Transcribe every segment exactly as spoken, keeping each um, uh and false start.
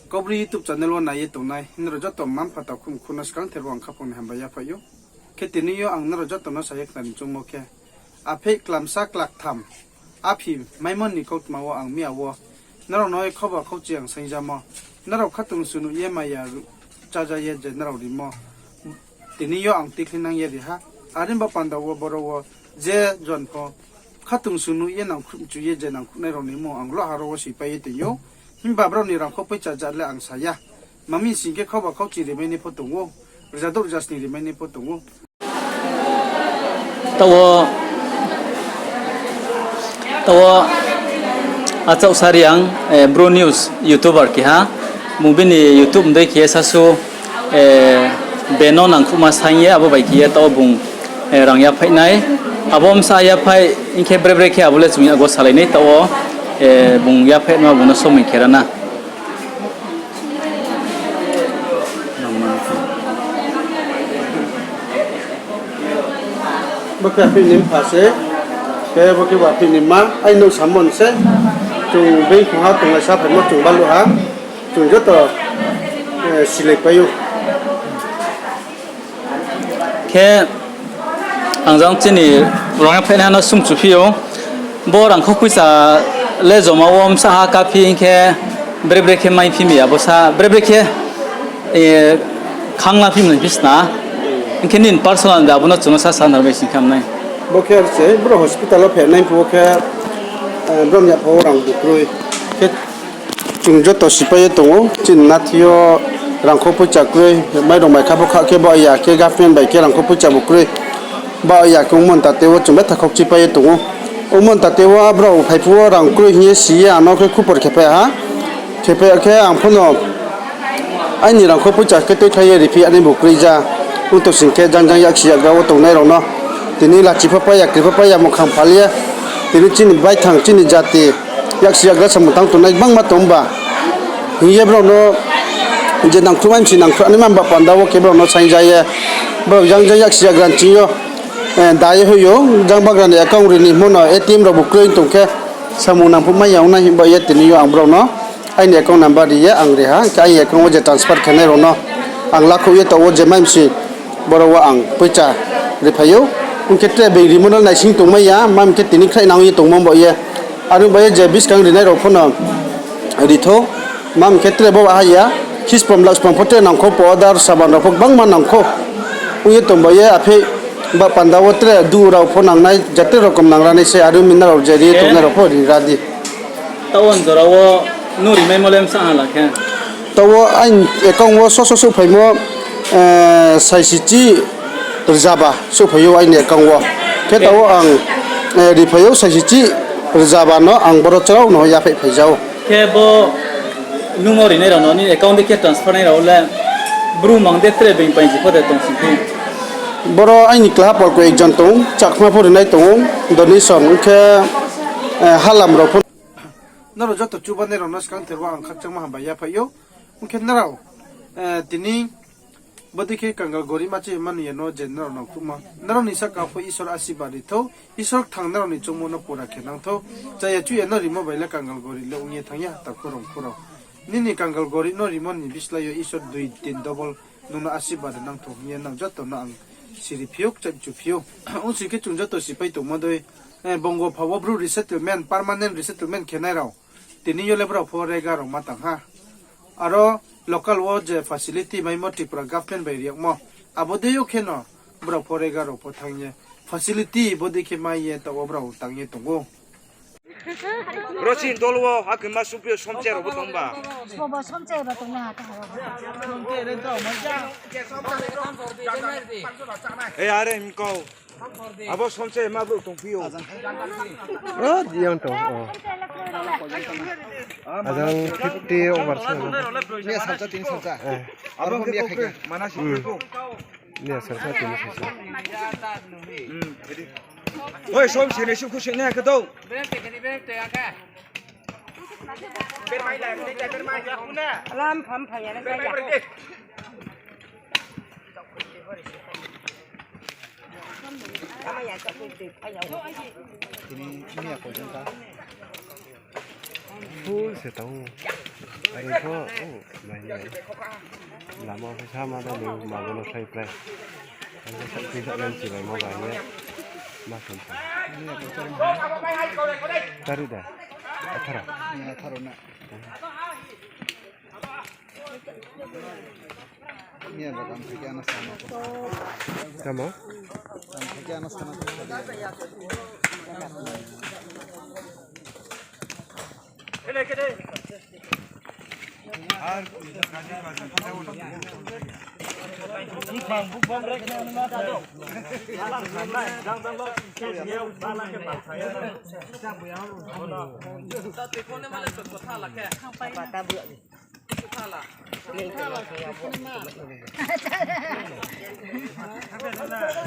Kaubru YouTube channel wo nai ye tongnai nrao joto mma-mpha takhu mkhu no skangther wo ang khaphang ni hambai yaphaih ou. Khe tini yo ang nrao joto no sa ye khna ni choungmo khe, aphei klamsa klaktham aphi maimo ni kautma wo ang miya wo nrao no khauba khauchi ang saingjamo, nrao khatungsung nuh ye maya chája ye je nrao rimo, tini yo ang tikhlai nang ye ri ha. Are ba panda wo boro wo je jon pho khatungsung nuh ye nangkhruh mchu ye je nangkhruhnai rao ni mmung ang loha rao wo sipai ye tong ou. Himba brao ni rangkho poicha jat le ang sa ya. Mami sing khe khauba khauchi rimai ni pho tong ou, rza douh rza sni rimai ni pho tong ou. Taoh wo, taoh wo, achouh sa ri ang, eh, Bru News YouTuber keha, bung bini YouTube mdei khe sasu, eh, beno nangkhruhma saing ye, abo bai khe ye taoh wo bung, eh, rang yaphaih nai. Abo bsa yaphaih hing khe bre bre khe abo le chung yago salai nai taoh wo, eh, bung yaphaih ma bung no somoi khe ra na. Bo khe aphi ni mpha se, khe bo khe bo aphi ni mma, aini no samon se, chung bengkhong ha tonglai sa phaimo chung baluh ha, chung joto, eh, silaipai ou. Khe ang jang chini rang yaphaih nai no sungchuphi ou. Bo rangkho poicha le joma wo bsa ha kaphi hing khe bre bre khe maiphi mi ya bo sa bre bre khe, eh, khangla phi mi phi sna. Hing khe nini personal de abo no chung no sa sa nar bai sing khe ham nai. Bo khe se bro hospital wo phainai phuh wo khe, eh, brom ya pho rang bu kroi. Khe chung joto sipai ye tong ou, chini nathi yo rangkho poicha kroi, mairung mai kha pho kha khe ba ya khe government bai khe rangkho poicha bu kroi. Ba ya khe ongmo ni tate wo chung betha khokchi pai ye tong ou. Ongmo ni tate wo abrao phai phuh wo rang kroi hing ye si ye ang no khe khupor khe phai ha. Khe phai khe ang pho no aini rangkho poicha khe tuikhlai ye riphi ya nai bu kroi ja. Ong tong sing khe jang jang yaksi yakgra wo tongnai rao no tini lachi pho pai ya, kri pho pai ya, muhkhang phal ye. Tini chini baithang chini jati yaksi yakgra samung tang tongnai gbangma tong ba. Hing ye brao no je nangkhruh mai msi nangkhruh naima ba panda wo khe brao no saingja ye. Brao jang jang yaksi yakgra ni ching yo, eh, da ye hoih ou, jang bagra ni account ri ni himo no A T M rao bu kroi tong khe samung nangphuh mai ya ong nai himba ye tini yo ang brao no aini account number ri ye ang ri ha, khe aini account wo je transfer khenai rao no ang lakhouh ye taoh wo je mai msi boro wo ang poicha riphai ou. Ong khe tre being rimo no naising tongmai ya, ma hing khe tini khraihnang ye tongmo ba ye. Are ong ba ye je buskang rinai rao pho no ri thou, ma hing khe tre bo ha ya, khispom lakspom pho tre nangkhou, powder saban rao pho gbangma nangkhou. Ong ye tong ba ye aphei ba panda wo tre du rao pho nangnai, jate rokom nangra nai se, are ong mi nrao je ri ye tongnai rao pho ri ra di. Taoh wo jora wo nung rimaimo le bsa ha la khe? Taoh wo aini account wo soso souhphaimo, eh, saisichi rzaba souhphai ou aini account wo. Khe taoh wo ang, eh, riphai ou saisichi rzaba no ang boro chrao no yaphaih phai ja ou. Khe bo nung no rinai rao no, nini account de khe transfer nai rao le, bru mang de tre being painsi pho de tong sing khe? Boro aini klaha pal ko ekjon tong, Chakma pho rinai tong ou, donation, ong khe, eh, Halam rao pho. Nrao joto chubanai rao no skangther wo ang khakchangma hambai yaphaih ou. Ong khe nrao, eh, tini bodei khe kangal gorib ma chih mani ya no je nrao nangkhruhma. Nrao ni sahka pho Isor asirbad ri thou, Isor kthang nrao ni choungmo no pura khe nang thou. Chaya chuya no rimo bai le kangal gorib le ong ye thanng ya, takhu rao mkhu rao. Nini kangal gorib no rimo ni bislái yo Isor dui tin double nung no asirbad ri nang thou hing ye nrao joto no ang siri phi ou, kchaih chu phi ou. Ong sing khe chung joto sipai tongmo dei, eh, Bongopha wo bru resettlement, permanent resettlement khenai rao. Tini yo le brao pho rega rao ma tang ha. Aro local wo je facility maimo Tripura government bai ri yagmo, abo dei yo kheno brao pho rega rao pho thanng ye facility bodei khe mai ye taoh wo brao tang ye tong ou. Ro chini dol wo akhe ma Supriyo Somchai rao bo tong ba? Sobo Somchai rao tong na ha tong rao. E are mkau. Abo Somchai ma brouh tongphi ou. Ro yang tong, o. Ajang fifty over se. Miya salsa tini salsa. Abo miya khaikhe. Miya salsa tini salsa. Oi, Somchai ni sukhu sini khe dou. Alam pham phai ya na. Tini miya koi jang ta. Full se tong. Are pho, o. Lama pho sa ma dai ni, ma bo no sai prai. Ang sa tui sa len chilaimo bai ye. Ma sung sa. Tari da? Atharo? Atharo na. Miya ba kam thai khe ano sama ko. Tamo? Kam thai khe ano sama ko.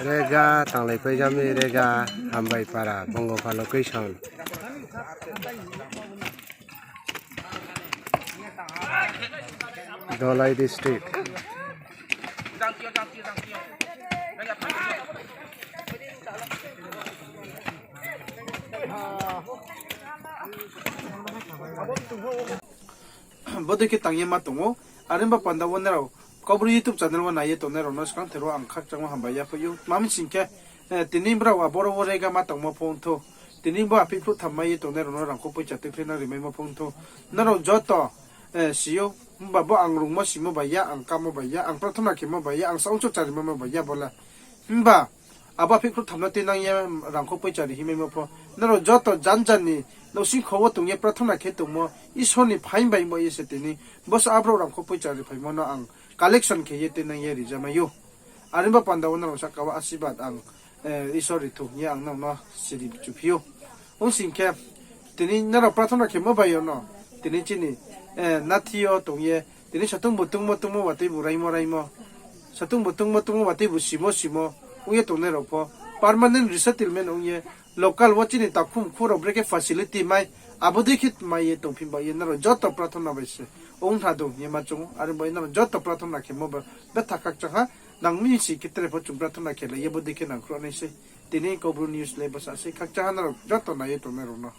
Rega, tanglai paijami rega, Hambai para, Bongopha location. Dholai district. Bodei khe tang ye ma tong ou. Are ong ba panda wo nrao Kaubru YouTube channel wo nai ye tongnai rao no skangther wo ang khakchangmo hambai ya phai ou. Tma hing khe, eh, tini brao aboro wo rega ma tongmo pho ongthou. Tini bo aphih phruh tham mai ye tongnai rao no rangkho poicha tuikhlai na rimaimo pho ongthou. Nrao joto, eh, si ou, himba bo ang rungmo simo bai ya, ang kamo bai ya, ang prathona khemo bai ya, ang saohchouh charimaimo bai ya bo le. Himba abo aphih phruh tham no tuinang ye rangkho poicha ri hingmaimo pho. Nrao joto jan jan ni nouhsingkho wo tong ye prathona khe tongmo, Isor ni phaing bai bo ye se tini bosa abrouh rangkho poicha ri phaimo no ang collection khe ye tuinang ye rijamai ou. Are ong ba panda wo nrao sahka wo asirbad ang, eh, Isor ri thou hing ye ang nrao no siri chuphi ou. Ong sing khe, tini nrao prathona khemo bai yo no, tini chini, eh, nathi yo tong ye, tini satung bo tungmo tungmo watoi bo raimo raimo, satung bo tungmo tungmo watoi bo simo simo ong ye tongnai rao pho, permanent resettlement ong ye, local wo chini takhumkhu rao brekhe facility mai, abo dei khe mai ye tongphi ba ye nrao joto prathona bai se ong hna dong hing ye ma choung ou. Are bai nrao joto prathona khemo ba betha khakchang ha, nang mi si khe tre pho chung prathona khe lai ye bodei khe nangkhruh nai sei. Tini Kaubru news le bsa sei, khakchang ha nrao joto nai ye tongnai rao no.